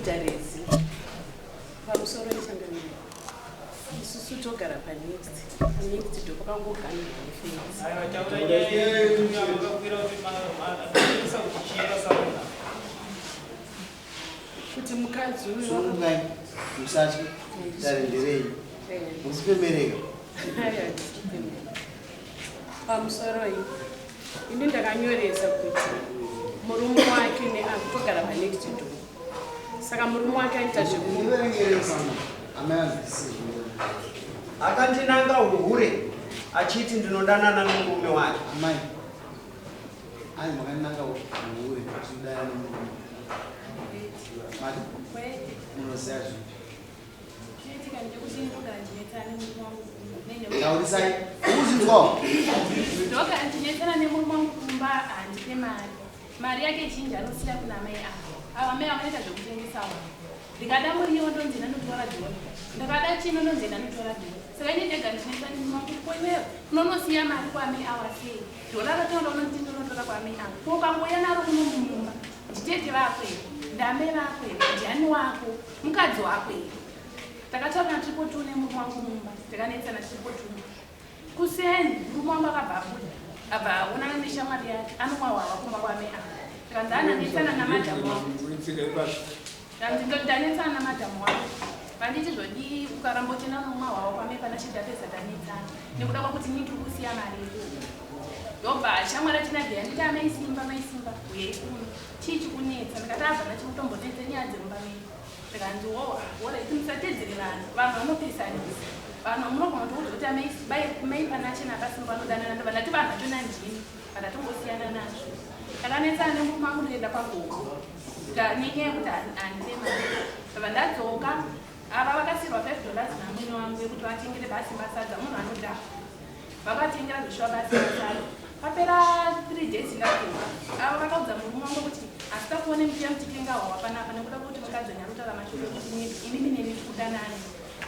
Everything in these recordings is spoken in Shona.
Darezi pamusoro yechangamire isusu togara panext next do pakangoganirwa nefenzi. Kuti mukadzi uyu Sunungukai, musatye, dare nderei. Musifemereka. Pamusoro iyi ini ndakanyoresa kuti murume wake neakutogara panext door, saka murume wake aita zveku Ndiverengerei mama, amai anzwisisi. Akandinanga uhure achiti ndinodanana nomurume wake. Amai, ai makananga uhure tinodana nemurume. Mati, munoziva zvipi? Chinoitika ndechekuti ndogara ndinetsana nemurume wangu kumba. Taurisai, ukuzvinzwawo? Ndogara ndinetsana nemurume wangu kumba, handipe mari. Mari yake zhinji anosiya kuna amai avo. Ava amai avo vanoita zvekutengesawo. Ndikada muriwo ndonzi ndanotora dhora. Ndakada chino ndonzi ndanotora dhora. Saka ini ndega ndinetsana nemurume wangu ko iwewe unonosiya mari kwaamai ava sei? Dhora rataura unonditi ndinotora kwaamai avo. Ko ukangouya naro kuno mumba, nditete vako here? Ndamai vako here? Ndiani wako? Mukadzi wako here? Takataurana tiripo tu nemurume wangu mumba, takanetsana tiripo tu. Kuseni murume wangu akabva abuda, abva aonana neshamwari yake anomwa hwahwa kumba kwamai avo. Tikanzi ananetsana namadhamu wangu. Kanzi ndanetsana namadhamu wangu. Vanditi zvodii ukaramba uchienda unomwa hwahwa kwamai pana chitapedza tanetsana. Nekuda kwekuti ini ndiri kusiya mari ikoko. Ndobva shamwari achinabveya nditi amai Simba, mai Simba, uyai kuno. Chii chikunetsa? Ndikati abva ndachikutombonetsa nyaya dzemumba menyu. Zvikanzi wo alright musatedzere vanhu, vanhu vanopesanisa. Vanhu munogona kutoudza kuti amai mai Panashe naBasimba vanodanana, ndobva ndati vanhu vachona ndini, vandatongosiyana nazvo. Ndakanetsana nemurume wangu ndoenda kwagogo nenyaya yekuti handipe mari. Ndobva ndadzoka, ava vakasiirwa $5 namwene wangu yekuti vatengere Basimba sadza, munhu anodhakwa. Vakatengera zveshuwa Basimba sadza. Papera 3 days ndadzoka, ava vakaudza murume wangu kuti asi takuone muchiya muchitenga hwawa panapa nekuda kwekuti mukadzi wenyu arikutaura mashoko ekuti inini neni tikudanana.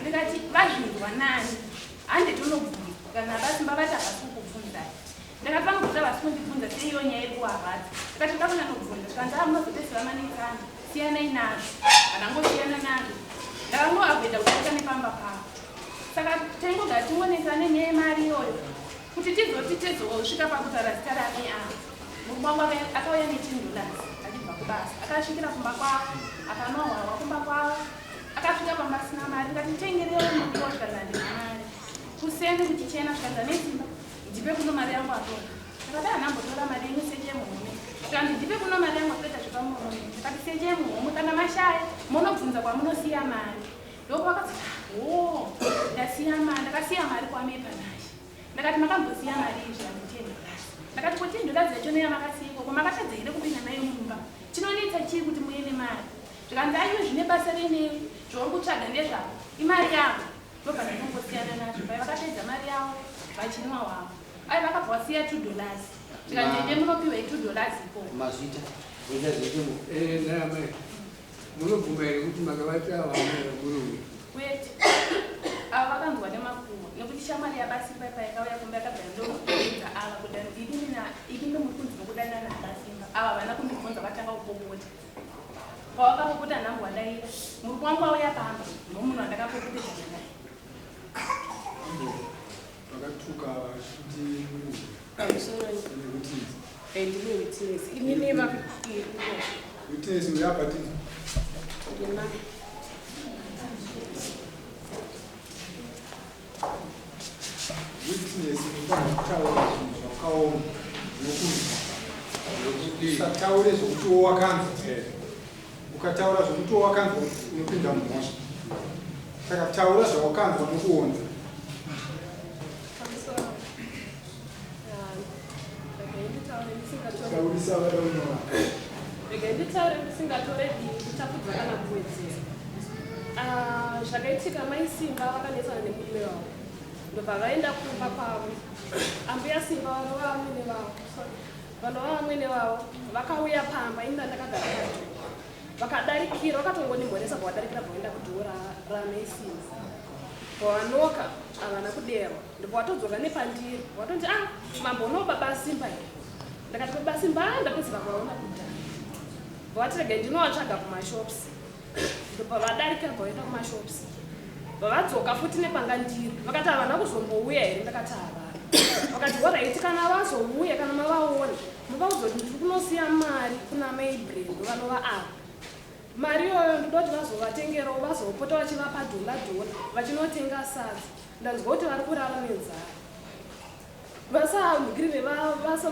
Ndikati vazvinzwa nani? Hande tonobvunza. Kana Basimba vati havasi kukubvunzai. Ndakati vanobvunza havasi kundibvunza sei iyo nyaya iri kuvarwadza. Ndikati ndoda kuenda nobvunza. Zvikanzi ah munozopedzisira manetsana. Siyanai nazvo. Handangosiyana nazvo. Ndakangoavoida kudarika nepamba pavo. Saka taingogara tingonetsana nenyaya yemari iyoyo. Kuti tizoti tizosvika pakutaura zita raamai ava. Murume wangu akauya ne$10 achibva kubasa. Akasvikira kumba kwavo, akanwa hwahwa kumba kwavo. Akasvika pamba asina mari. Ndikati nditengerewo muriwo zvikanzi handina mari. Kuseni kuchichena zvikanzi ane simba ndipe kuno mari yangu atora. Ndakati handambotora mari yenyu seche muhomwe. Zvikanzi ndipe kuno mari yangu atoita zvepamurume. Ndikati seche muhomwe kana mashaya monobvunza kwamunosiya mari. Ndopakati oh ndasiya mari, ndakasiya mari kwamai Panashe. Ndakati makambosiya mari izvi hanzi $10. Ndakati ko $10 yacho neyamakasiya ikoko makatadza here kupinda nayo mumba? Chinonetsa chii kuti muye nemari? Zvikanzi aiwe zvine basa rei newe zvauri kutsvaga ndezvako imari yako. Ndobva ndatongosiyana nazvo pai vakapedza mari yavo vachinwa hwavo. Ai vakabva vasiya $2. Zvikanzi ende munopiwa $2 ikoko. Mazvita. Zvoita zviite mu. Eh, nhai amai, munobvuma here kuti makavata vamwe vamurume? Kwete. Ava vakanzwa nemakuhwa nekuti shamwari yaBasimba payakauya kumba yakabva yandobvunza ava kuti inini na inini muri kunzi mukudanana naBasimba. Ava havana kundibvunza vatanga kupopota. Pavakapopota nhambo wadaira. Murume wangu auya pamba ndomunhu wandakapopotedzana naye. Vakatuka vachiti muri Pamusoro nekuti ndine witness. Inini va witness uyabhatidzwa. Ndina Witness unofanira kutaura zvinhu zvakaoma nokunzwa. Usataure zvokuti wo wakanzwa. Ukataura zvokuti wo wakanzwa unopinda mumhosva. Saka taura zvawakanzwa nokuona. Pamusoro. Taurisa vada kunyora. Regai nditaure ndisingatore divi kutapudza kana kuwedzera. Ah, zvakaitika mai Simba vakanetsana nemurume wavo. Ndobva vaenda kumba kwavo. Ambuya Simba vanova vamwene vavo. Sorry. Vanova vamwene vavo vakauya pamba ini ndakagara padhoo. Vakadarikira vakatongondimhoresa bva vadarikira bva vaenda kudhoo ramai Simba. Pavanoka havana kuderwa. Ndobva vatodzoka nepandiri. Vatoti ah mambonawo baba Simba here? Ndakati baba Simba ah ndapedzera kuvaona kudhara. Vati regai ndinovatsvaga kumashops. Ndobva vadarika bva vaenda kumashops. Bva vadzoka futi nepanga ndiri. Vakati havana kuzombouya here? Ndakati havana. Vakati horaiti, kana vazouya, kana mavaona, muvaudza kuti ndiri kunosiya mari kuna mai Brendo vanova ava. Mari iyoyo ndoda kuti vazovatengerawo, vazopota vachivapa dhola dhola vachinotenga sadza. Ndanzwa kuti vari kurara nenzara. Vasanhukirire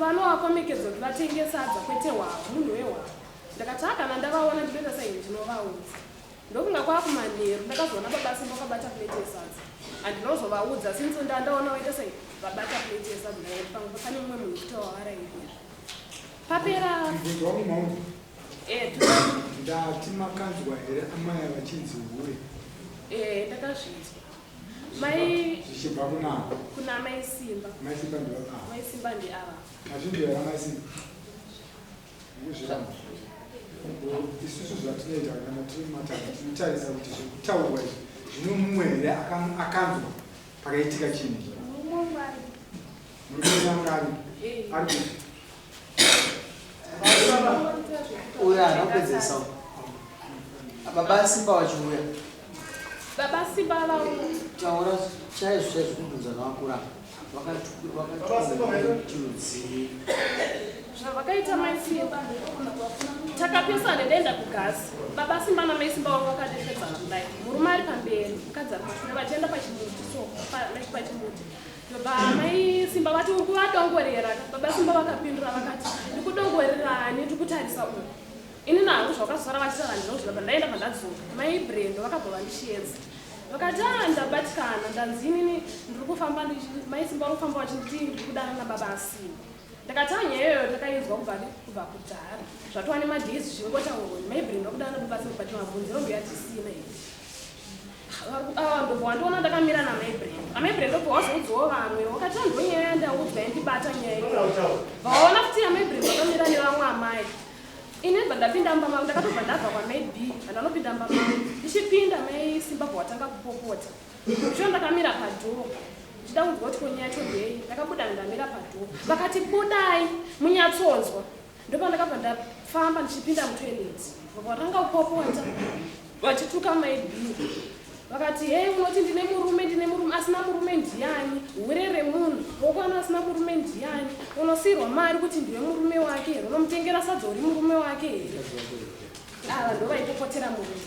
vanovakomekedza kuti vatenge sadza kwete hwavo, munhu wehwavo. Ndakati ha, kana ndavaona ndinoita sei, ndinovaudza. Ndokunga kwakumanheru ndakazoona baba Simba vakabata plate yesadza. Handinozovaudza since ndandaona vaita sei, vabata plate yesadza. Ndakati pamwe pane mumwe munhu kuti wavarairira. Papera Mubvunzo wangu maungu. Ndati makanzwa here amai vachinzi hure? Ndakazvinzwa. Mai Zvichibva kunako? Kuna mai Simba. Mai Simba ndivo ava? Mai Simba ndiava. Mazvinzwa here mai Simba? Muzviramba. Isusu zvatinoita kana tiri mumatare, tinotarisa kuti zvekutaurwa izvi zvino mumwe here akanzwa pakaitika chinhu ichi. Murume anga ari ari kuti Uyo haana kupedzesa. Baba Simba vachiuya. Baba Simba vauya. Taura chaizvo chaizvo kubvunza navakura. Vakatirudzii? Zvavakaita mai Simba, takapesana, ndaenda kugasi. Baba Simba namai Simba vanga vakadefedzana kudai, murume ari pamberi, mukadzi ari pashure, vachienda pachimuti. So like pachimuti, ndobva mai Simba vati, "Uri kuvadongorera." Baba Simba vakapindura vakati, "Ndikudongorerani? Ndiri kutarisa uku ini." Nangu zvakazosara vachitaura ndinozviva. Ndaenda, pandadzoka mai Brendo vakabva vandishiedza vakati, "A, ndabatikana, ndanzi inini ndiri kufamba mai Simba vari kufamba vachinditi ndiri kudana nababa Simba." Ndakati, "A, nyaya iyoyo takainzwa kubva kudhara, zvatova nemadays zvichingotaurwa mai Brendo kudana nababa Simba, but mabvunziro ndoyatisina here." Ndobva wandiona ndakamira namai Brendo. Amai Brendo bva wazoudzawo vamwe, wakati, "Ndo nyaya yandaudzwa yandibata nyaya iyo." Vaona futi amai Brendo vakamira nevamwe amai. Ini bva ndapinda mumba mangu, ndakatobva ndabva kwamai B, vandanopinda mumba mangu. Ndichipinda, mai Simba bva watanga kupopota. Sho ndakamira padoor ndichida kunzwa kuti konyaya yacho ndei. Ndakabuda ndamira padoor, vakati, "Budai munyatsonzwa." Ndopandakabva ndafamba ndichipinda mutoilet, vabva vatanga kupopota vachituka mai B. Vakati, "Hei, unoti ndine murume, ndine murume, asina murume ndiani? Hure remunhu, wokwana asina murume ndiani? Unosiyirwa mari kuti ndiwe murume wake here? Unomutengera sadza uri murume wake here?" Ava ndo vaipopotera murume.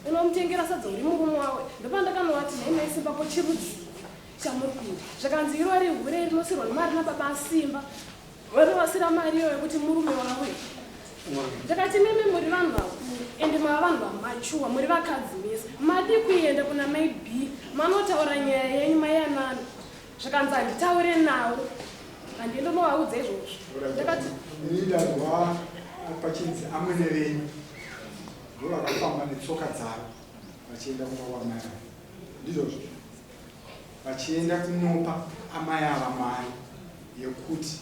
"Unomutengera sadza uri murume wawe?" Ndopandakanowati, "Nhai mai Simba, ko chirudzii chamuri kuita?" Zvakanzi, "Iro ri hure rinosiyirwa nemari nababa Simba, vanovasira mari iyoyo kuti murume wawe." Ndakati, "Mimi muri vanhu vakuru, ende mava vanhu vamachuwa, muri vakadzi mese. Madi kuenda kuna mai B manotaura nyaya yenyu mayanana?" Zvakanzi, "Handitaure nawo, handiende unovaudza izvozvo." Ndakati Ini ndanzwa pachinzi amwene venyu ndo vakafamba netsoka dzavo vachienda kumba kwamai ava, ndizvozvo? Vachienda kunopa amai ava mari yekuti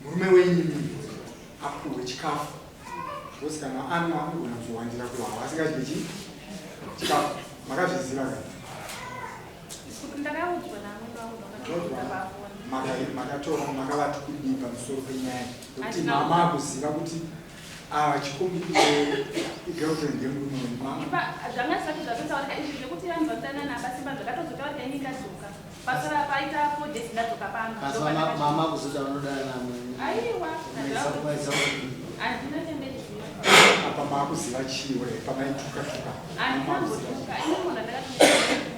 murume wenyu apuhwe chikafu, because kana anwa anogona kuzowandira kuhava asingadye chi chikafu. Makazviziva ka? Ndakaudzwa namwene wangu, ndakatoudza pafoni. Makatora makavati kudii pamusoro penyaya yekuti Handina mama akuziva kuti ava chikombi igirlfriend yemurume wenyu? Ipa zvanga zvisati zvatotaurika izvi zvekuti vanhu vakudanana abasimba, zvakatozotaurika ini ndadzoka. Pasara paita 4 days ndadzoka pamba. Asi mama kuzoti vanodana namwene? Aiwa. Maisa kudii? Handina chandachiziva. Apa maakuziva chiwe pamaituka tuka? Handina mbotuka ini munhu andakatuka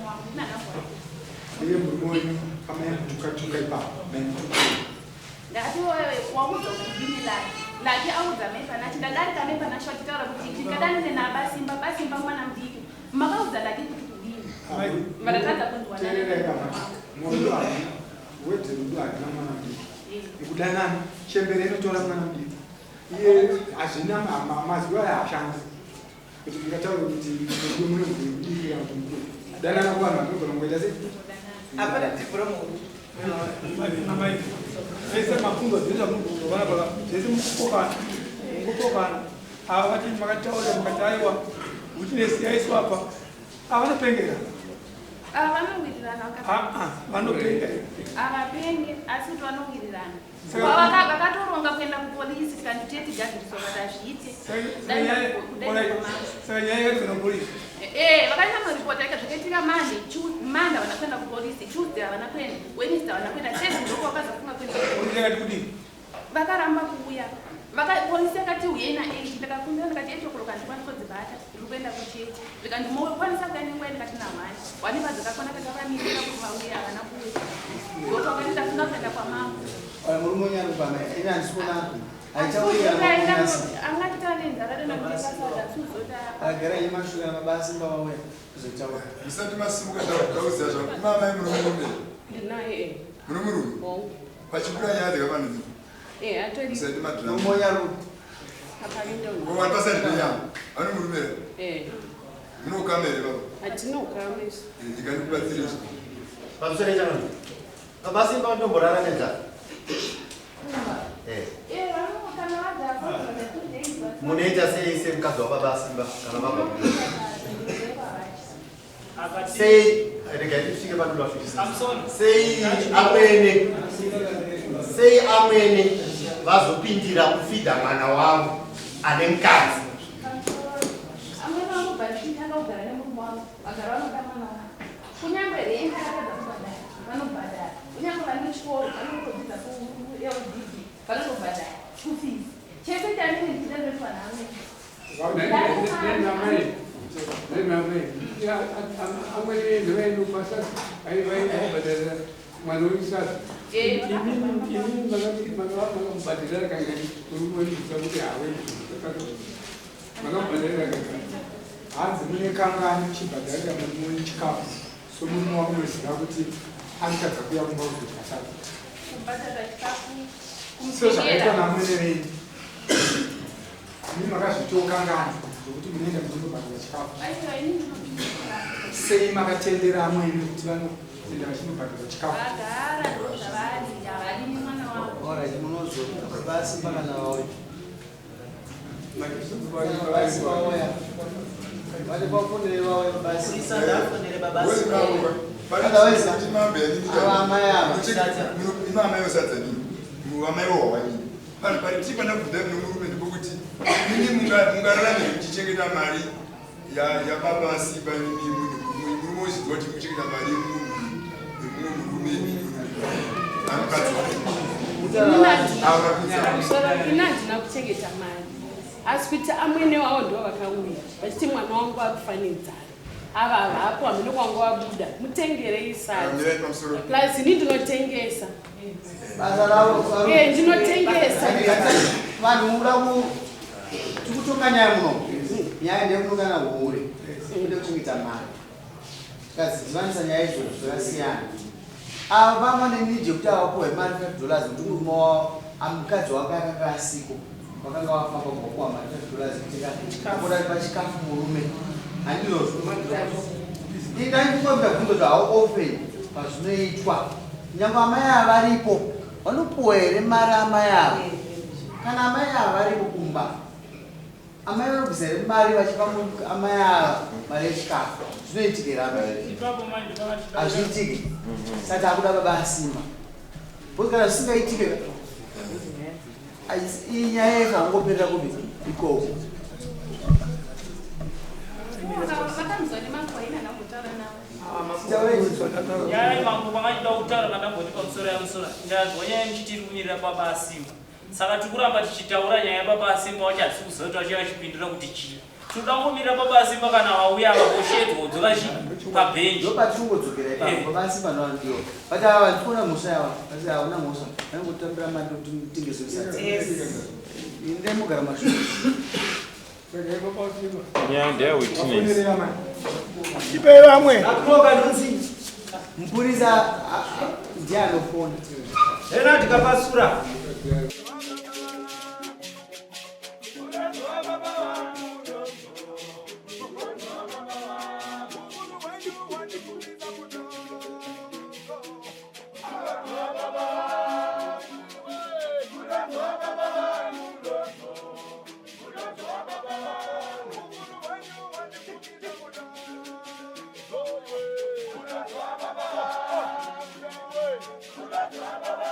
wangu, ndina ndambora. Uye murume wenyu pamaimutuka tuka ipapo maimutuka? Ndakati, "Waudza kudini Laki?" Laki audza mai Panachi. Ndadarika mai Panachi vachitaura kuti ndikadanane nabasimba, basimba mwana mudiki. "Makaudza Laki kuti kudini?" Vakatadza kunzwanana. Teererai kama murudo harina wedze, rudo harina mwana mudiki. Mukudanana chembere inotora mwana mudiki iye, hazvina mazwi aya hashandi kuti ndingataure kuti murudo mune munhu mudiki kana kuti mukuru. Kudanana kuvanhu vanogona kungoita sei? Hapana dhibhura munhu. Amai, zvese mafunzo zvese zvamunobvunza panapa zvese mukupokana, mukupokana. Ava vati makataura mukati aiwa, witness yaiswa apa, avanopengera. Ava vanowirirana vakati Aa, vanopenga. Havapenge, asi kuti vanowirirana. Saka- Vakatoronga kuenda kupolisi, tikati tiye tigadziriswa, vakati hazviite. Saka nyaya yakati kuna polisi? Eh, vakaita maripoti aka zvakaitika Monday, Monday havana kuenda kupolisi, Tuesday havana kuenda, Wednesday havana kuenda, Thursday ndoko vakazofunga kuenda kupolisi. Polisi yakati kudini? Vakaramba kuuya. Polisi yakati uyei na8. Ndakakumbira ndikati 8 o'clock handikwanisi kudzibata, ndiri kuenda kuchechi. Zvikanzi mokwanisa kuya nenguva? Ndikati na1 wani padzakakwana. Takavamirira kuti vauye, havana kuuya. Ndoko vakati tafunga kuenda kwamambo. Ora, murume wenyu ari kubva, ine handisi kuona haichauya. Angatitava nenzara rena kutenga sadza suzota. Agara nyemashuka mabasi vauya kuzotaura. Musati masimuka, ndauziva zvangu. Imamai muno murume? Ndinaye. Muno murume? Hongu. Pachikura nyaya dzakafanana? Eh, atori. Musati madrama. Murume wenyu ari Akaenda. Vari paside penyama vane murume here? Eh. Mune ukama here baba? Hatina ukama isu. Ndikandikubatsire. Pamusoro chano, baba Simba vatomborara nenzara? Eh. Eh, vanokana vadhakwa 2 days. Munoita sei semukadzi wababa Simba kana vabva? Sei, regai tisvike panoda kusvika. Sei amwene vazopindira kufidha mwana wavo ane mukadzi? Amwene vangu bachitanga kugara nemurume wavo, vagara vanoda mwana wavo. Kunyange renda akadza kubhadhara, vanobhadhara. Kunyange vari muchikoro vanotodzidza kuLDD, vanotobhadhara school fees. Chese chanenge ndichida ndoitwa naamwene. Amwene ndovaenda pasasi vaibhadharira mwana weisasi. Imini makamubhadharira kangani murume wenyu kuti hawe? Makamubhadharira kangani? Hanzi mune kangani muchibhadharira murume wenyu chikafu, somurume wamunoziva kuti anotadza kuuya kumba kuzodya sadza? Kubhadhara chikafu? Sezvakaitwa Kumutengera. namwene venyu, imi makazvitiwo kangani zvokuti munoenda muchindobhadhara chikafu? Aiwa, ini ndinopindura. Sei makatendera amwene kuti vanoenda vachinobhadhara chikafu? Vagara ndo zvavari, havadi nemwana wavo. Alright, munozo baba Simba kana vauya. Baba Simba vauya. Vati vafonere vauya baba Simba. Otherwise, ava amai ava. Imamai wesadza nini, amai wohwa nini? Vanhu pari tipana kubvunza nomurume ndepekuti mini mungararame muchichengeta mari yababa Simba? Mimi murume uchiziva kuti muchengeta mari yemunhu yemumwe murume, anokadzi wake. Ini handina kuchengeta mari, asi kuti amwene wavo ndo vakauya vachiti mwana wangu akufa nenzara, ava havapo, hamene kwanga wabuda, mutengerei sadza. Mirai pamusoro. Plus ini ndinotengesa. Basa ravo. Eh, ndinotengesa. Vanhu muda ku tikutonga nyaya muno. Nyaya ndeyekunongana hure kude kuchengeta mari. Tikadzidzivanisa nyaya izvozvo zvakasiyana. Ava vamwe neniji yekuti avapuhwe mari $5 kuti murume wavo, mukadzi wake akanga asiko, vakanga vafamba, kuvapuwa mari $5 kutenga kuda pachikafu murume, handizvozvo? Indaikukombida bvunzo kuti how often pazvinoitwa, nyange amai ava varipo, vanopuwa here mari amai ava? Kana amai ava varipo kumba, amai vanobvisa here mari vachipa amai ava mari yechikafu? Zvinoitika here amai? Hazviitiki. Saka akuda baba aSimba, because kana zvisingaitike, iyi nyaya yekangoperera kupi ikoko. Vakanzwa nemakuhwa, ina ndambotaura navo. Nyaya mambo pamachida kutaura pandamboti pamusoro yamusoro, ndanzwa nyaya muchitiri kumirira baba aSimba. Saka tikuramba tichitaura nyaya yababa aSimba wacho, hatisi kuziva kuti vachiva vachipindura kuti chii. Tinoda kungomirira baba aSimba, kana vauya vakoshedzwa kudzoka chi pabhenji. Ndopatingodzokera ipapo. Baba Simba ndovandiwa, but ava vandikuona mhosva yava, asi hauna mhosva, vanongotambira mari kuti mutengese sadza. Inde mugara mashure. Nyaya ndeyawitness. Ipei vamwe. Akuroka ndonzi. Mupurisa ndiye anofona. Ena tikapasura. Baba.